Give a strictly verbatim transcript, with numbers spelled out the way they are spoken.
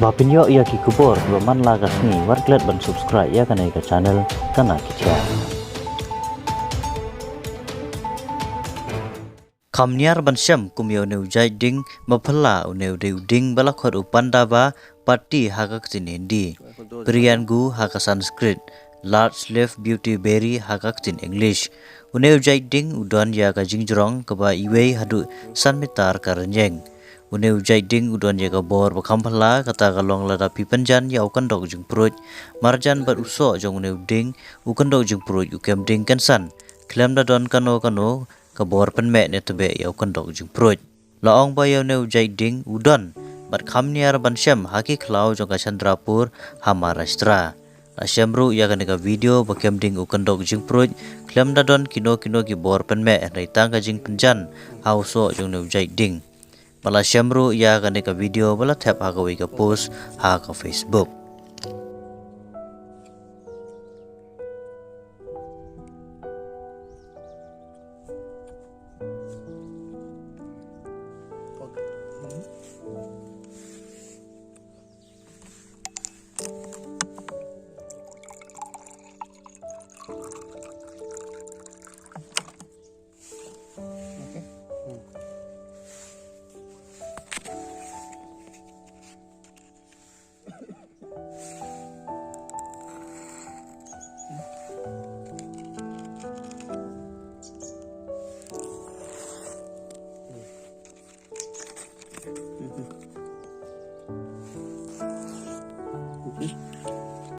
Ba pynïoh ïa ki khubor kiba man la ka sngi, wat klet ban subscribe ïa kane ka channel Kana Ki Jia. Kham niar ban shem kum ïa une u jait ding, ba phylla une u dei u ding ba la khot u panda ba patti ha ka ktien Hindi, priyangu ha ka Sanskrit, large leaf beauty berry ha ka ktien English. Une u jait ding u don ïa ka jingjrong kaba iwei haduh san mitar ka rynïeng. Une u jait ding u don ïa ka bor ba kham phylla, kata ka long lada phi pynjan ïa u kyndok jingpruid. Marjan bad u soh jong une u ding, u kyndok jingpruid u kem ding kynsan. Khlem da don kano kano ka bor pynmeh ne tbeh ïa u kyndok jingpruid. La ong ba ïa une u jait ding u don bad kham niar ban shem ha ki khlaw jong ka Chandrapur ha Maharashtra. La shem ruh ïa kane ka video ba kem ding u kyndok jingpruid, khlem da don kino kino ki bor pynmeh, hynrei tang ka jingpynjan ha u soh jong une u jait ding. Ba la shem ruh ïa kane ka video ba la thep ha kawei ka post ha ka Facebook.